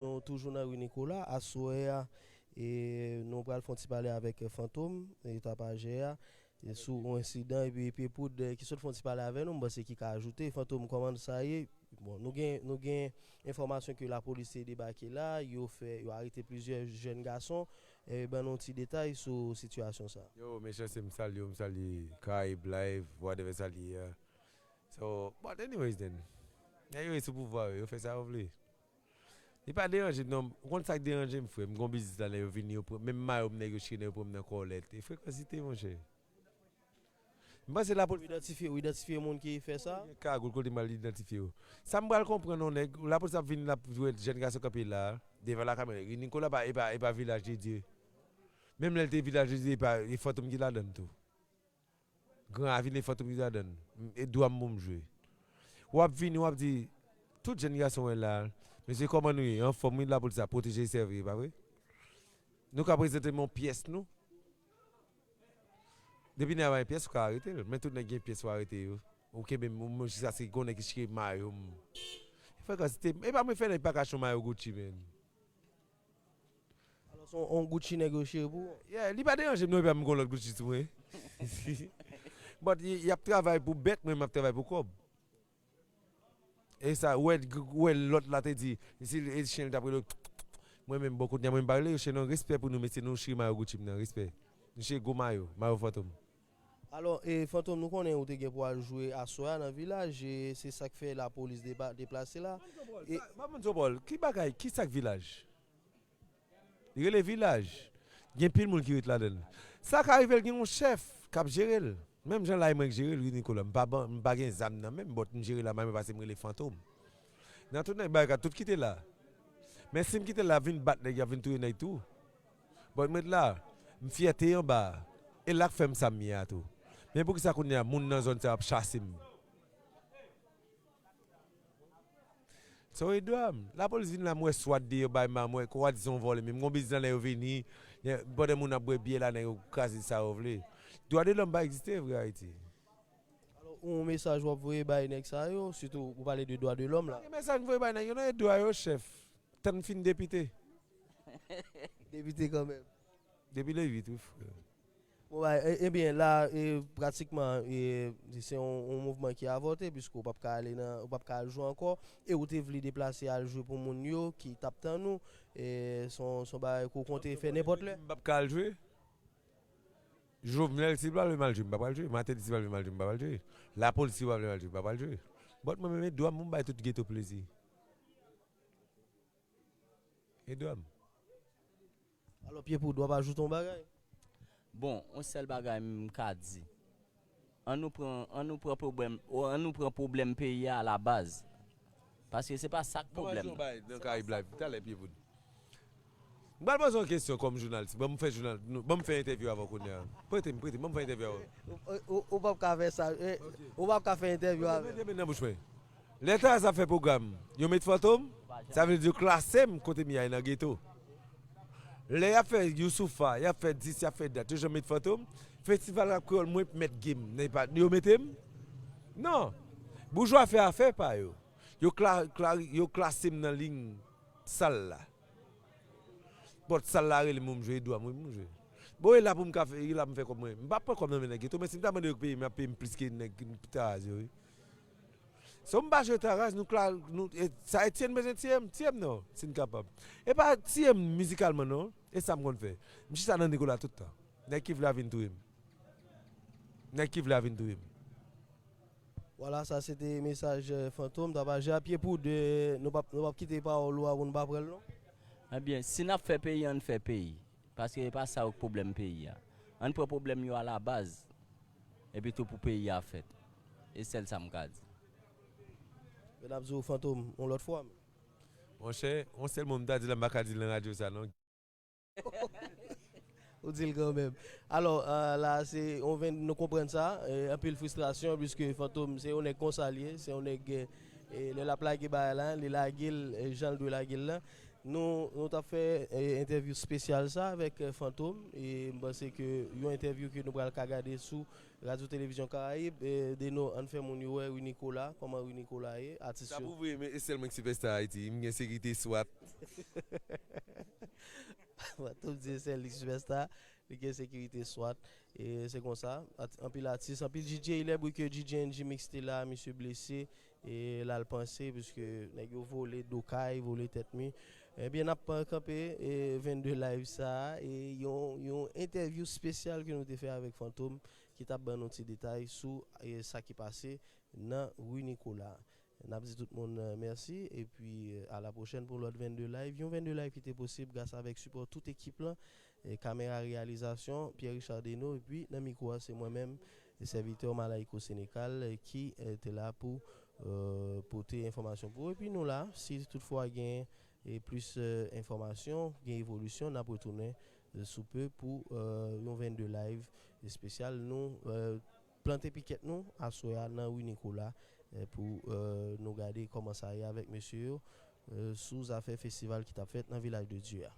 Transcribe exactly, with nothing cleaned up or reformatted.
Nou toujou nan ri Nicolas. Aswè a, e, nou pral fè yon ti pale avèk, e, Fantom, e, tapajè a, e, sou yon ensidan, epi Pye Poud, e, ki sot fè yon ti pale avè nou, m panse ki ka ajoute. Fantom, kòman sa ye? Bon, nou gen, nou gen enfòmasyon ke lapolis te debake la, yo fè, yo arete plizyè jèn gason. E, ban nou ti detay sou sitiyasyon sa. Yo, Mechanste, m salye w, m salye Caraïbe Live, whatever sa l ye a. So, but anyways then, nèg yo ye sou pouvwa yo, yo fè sa yo vle. Li pa deranje m non, ou konn sa k deranje m, frè? M gon biznis la, nèg yo vini, yo pran, menm mayo m, nèg yo chire, nèg yo pran m nan kòlèt. E frekansite, monchè. M panse lapolis. Ou idantifye, ou idantifye moun ki fè sa? Gen kagoul kote m al idantifye yo. Sa m pral konprann, yon nèg, lapolis ap vin, l ap jwenn jèn gason kanpe la, devan lakamera. Nicolas pa, e pa, e pa Vilaj de Dye. Menm lè l te Vilaj de Dye, e pa, e Fantom ki ladann tou. Gran Ravin, e Fantom ki ladann. E dwa m pou m jwe. W ap vini, w ap di, tout jèn gason wè la, mesye, kòman nou ye? Anfòm, wi, lapolis ap pwoteje, sèvi, e pa vre? Nou ka prezante m yon pyès, nou? Depi nèg la pa gen pyès, ou ka arete l. Men tout nèg gen pyès, ou arete yo. Ou kenbe m, ou, jiskaske gon nèg ki chire mayo m. Frekansite, e pa mwen fè nèg pa ka chon mayo Gucci, men. Alò, se yon, yon Gucci nèg yo chire pou ou? Yeah, li pa deranje m non, e pa m gon lòt Gucci sou mwen. But y, y ap travay pou bèt, mwen m ap travay pou kòb. E sa, ou wè, ou wè lòt la te di, si e chen l t ap rele, mwen menm, bon, kounye a mwen m pa rele yo chen non, respè pou nou, mesye, nou chire mayo Gucci m nan, respè. Nou chire gwo mayo, mayo Fantom. Alò, e, Fantom, nou konnen ou te gen pou al jwe aswè a nan Vilaj, e se sa k fè lapolis depa-, deplase la. E pa moun Zopòl, ki bagay, ki sa k Vilaj? Li rele Vilaj. Gen pil moun ki ret ladan l. Sa ka rive l gen yon chèf k ap jere l. Menm jan la e mwen k jere l, wi, Nicolas. M pa ban, m pa gen zam nan men m, but m jere la, mwen pase m rele Fantom. Nan tout nèg barikad, tout ki te la. Men si m kite l la, vin bat nèg, y ap vin touye nèg tou. But m ret la, m fyète anba a. E la k fè m sa m ye a tou. Men poukisa kounye a, moun nan zòn sa yo ap chase m? So, e dwa m. Lapolis vin la, m wè swat deyò, bay ma, m wè kwa di se yon vòlè, men m gon biznis la, nèg yo vini, pandan moun ap bwè byè la, nèg yo kraze sa yo vle. Dwa de lòm pa egziste vre Ayiti. Alò, yon mesaj w ap voye bay nèg sa yo, sitou ou pale de dwa de lòm la. Pa gen mesaj m voye bay nèg yo, non, e dwa yo, chèf. Tann fin depite. Depite kanmenm. Depi le uit, wi, frè. Bon, bay, e, ebyen, la, e, pratikman, e, se yon, yon mouvman ki avòte, piske w p ap ka ale nan, w p ap ka al jwe ankò, e ou te vle deplase al jwe pou moun yo ki t ap tann ou, e, se yon, se yon bagay ke w konte fè nenpòt lè. M p ap ka al jwe? Jovenel, si l pa vle m al jwe, m pa pral jwe. Martelly, si l pa vle m al jwe, m pa pral jwe. Lapolis, si l pa vle m al jwe, m pa pral jwe. But mwen menm, e dwa m pou m bay tout geto plezi. E dwa m. Alò, Pye Poud, w ap ajoute yon bagay? Bon, yon sèl bagay m ka di. An nou pran, an nou pran pwoblèm, o, an nou pran pwoblèm peyi a alabaz. Paske se pa sa k pwoblèm nan. Nan Caraïbe Live, talè, Pye Poud. M pral poze yon kesyon kòm jounalis. Ban m fè jounal, nou, ban m fè entèvyou avè w kounye a. Prete m, prete m, ban m fè entèvyou avè w. Ou, ou, ou p ap ka fè sa, eh, ou p ap ka fè entèvyou avè m. Mete men nan bouch mwen. Lè Taraz ap fè pwogram, yo met Fantom, sa vle di yo klase m kote m ye a nan geto. Lè y ap fè Youssoupha, y ap fè dis, y ap fè dat, yo janm met Fantom. Festival Rap Kreyòl, mwen mèt game, nan pa, yo mete m? Non. Boujwa fè afè pa yo. Yo kla-, kla-, yo klase m nan liy sal la. But sal la rele m pou m jwe, e dwa m wi pou m jwe. Bon, e la pou m ka fè, e la pou m fè kòb mwen. M p ap pran kòb nan men nèg geto, men si m ta mande yo k peye m, y ap peye m plis ke nèg Taraz yo, wi. So m pa jwe Taraz, nou kla-, nou, e, sa Etienne bezwen tiye m, tiye m non, si n kapab. E pa tiye m mizikalman non, e sa m konn fè. M chita nan Nicolas tout tan. Nèg ki vle a vin touye m. Nèg ki vle a vin touye m. Vwala, sa se te mesaj, eh, Fantom, tapajè a Pye Poud, eh, nou p ap, nou p ap kite pawòl ou a pou nou pa pran l non. Ebyen, si n ap fè peyi, ann fè peyi. Paske e pa sa yo k pwoblèm peyi a. Ann pran pwoblèm yo alabaz. Epi tou pou peyi a fèt. E sèl sa m ka di. Men n ap di w Fantom yon lòt fwa. Monchè, yon sèl mo m ta di la, m pa ka di l nan radyo sa non. Ou di l kanmenm. Alò, eh, la, se, on ven, nou konprann sa, eh, anpil fristrasyon, piske Fantom, se yon nèg konsa l ye, se yon nèg, eh, lè l ap lage bagay la, li lage l, eh, jan l dwe lage l la. Nou, nou t ap fè eh, entèvyou espesyal sa avèk eh, Fantom e m panse ke yon entèvyou ke nou pral ka gade sou Radyo Televizyon Karayib. Eh, Deno, ann fè moun yo wè Wi Nicolas, kòman Wi Nicolas ye, atis yo. Sa pou vre, men e sèl mwen ki sipèsta Ayiti, m gen sekirite swat. Fantom di e sèl li sipèsta, li gen sekirite swat. E se konsa, at- anpil atis, anpil D J, lè bri ke D J N G Mix te la, misye blese, e l al panse, piske nèg yo vole do kay, vole tèt mi. Ebyen, n ap kanpe e vennde live sa a, e yon, yon entèvyou espesyal ke nou te fè avèk Fantom, ki t ap ban nou ti detay sou e sa ki pase nan Wi Nicolas. N ap di tout moun eh, mèsi, epi eh, a la pwochèn pou lòt vennde live. Yon vennde live ki te posib gras avèk sipò tout ekip lan, eh, kamera reyalizasyon, Pierre Richard Deno, epi nan mikwo a se mwen menm, eh, sèvitè Malayko Sénécal, eh, ki eh, te la pou eh, pote enfòmasyon pou ou. Epi nou la, si toutfwa gen eh, plis eh, enfòmasyon, gen evolisyon, n ap retounen eh, sou pe pou eh, yon vennde live espesyal. Nou eh, plante pikèt nou aswè a nan Wi Nicolas eh, pou eh, nou gade kòman sa ye avèk mesye yo eh, sou zafè festival ki t ap fèt nan Vilaj de Dye a.